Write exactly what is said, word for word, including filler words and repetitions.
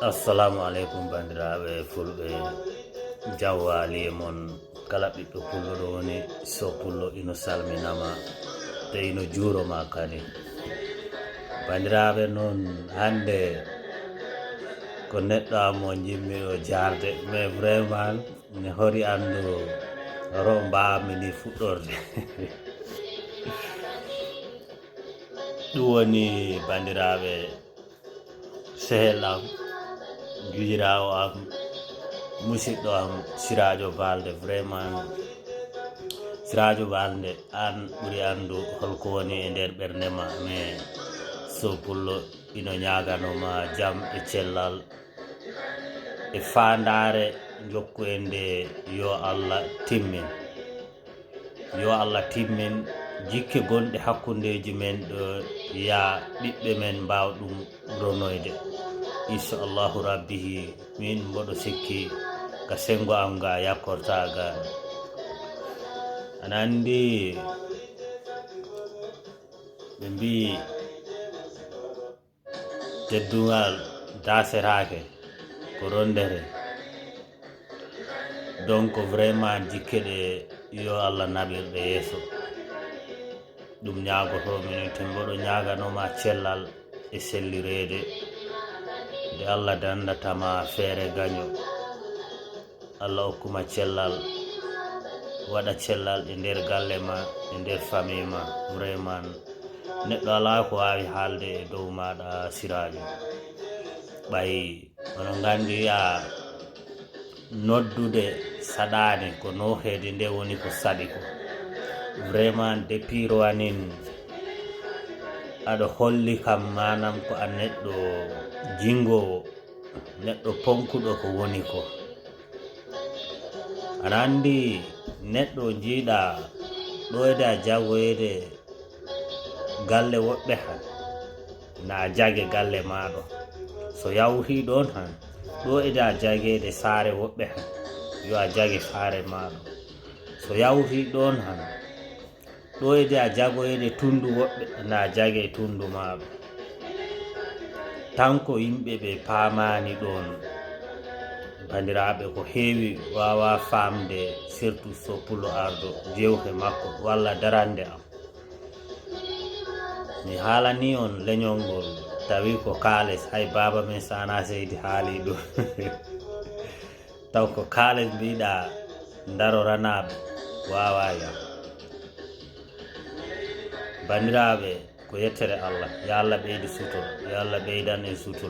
Assalamu aleykum, banndiraaɓe fulɓe. Jawwali e mon kala ɓiɗɗo pullo ɗo woni, so pullo ino salminama, te ino juuroma kadi. Banndiraaɓe, noon hannde ko neɗɗo am o njimmi o jaarde, mais vraiment mi hori anndu ro mbaawmi ni fuɗɗorde. Ɗum woni, banndiraaɓe, sehel am, jujiraawo am, musidɗo am, Siraajo Balde. Vraiment, Siraajo Balde, aan ɓuri anndu holko woni e nder ɓernde ma, mais so pullo ino ñaaganoma jam e cellal e faandaare, njokku en nde, yo Allah timmin. Yo Allah timmin jikke gonɗe hakkundeeji men ɗo, yaa ɓiɓɓe men mbaaw ɗum ronoyde. Inchallahu Rabbi, min mboɗo sikki ka senngo am nga yakkorta ga. Aɗa anndi ɓe mbii, teddungal daasetaake ko ronndere. Donc vraiment jikke ɗe, yo Allah naɓir ɗe yeeso. Ɗum ñaagotoo minen, te mboɗo ñaaganoma cellal e sellireede. Nde Allah danndatama feere gaño. Allah okkuma cellal, waɗa cellal e nder galle ma, e nder famille ma. Vraiment, neɗɗo alaa ko waawi haalde e dow maaɗa, Siraajo. Ɓay onon nganndi, yaa noddude saɗaani, ko nooheede nde woni ko saɗi ko. Vraiment, depuis rowanin aɗa holli kam, maanaam ko a neɗɗo jingoowo, neɗɗo ponkuɗo ko woni ko. Aɗa anndi neɗɗo njiiɗa ɗo ede a jagoyede galle woɓɓe han, na a jage galle maaɗo. So yawti ɗon han, ɗo ede a jageede saare woɓɓe han, yo a jage saare maaɗo. So yawti ɗon han, ɗo ede a jagoyede tunndu woɓɓe, na a jage tunndu maaɗo. Tan ko yimɓe ɓe paamaani ɗon, banndiraaɓe, ko heewi waawaa faamde, surtout so pullo ardo jewte makko walla darannde am. Mi haalanii on leñol ngol, tawi ko kaalis, hay baaba men Saana Seydi haali ɗum. Taw ko kaalis mbiɗa daroranaaɓe, waawaa yam. Banndiraaɓe, ko yettere Allah. Yo Allah ɓeydu sutura. Yo Allah ɓeydan en sutura.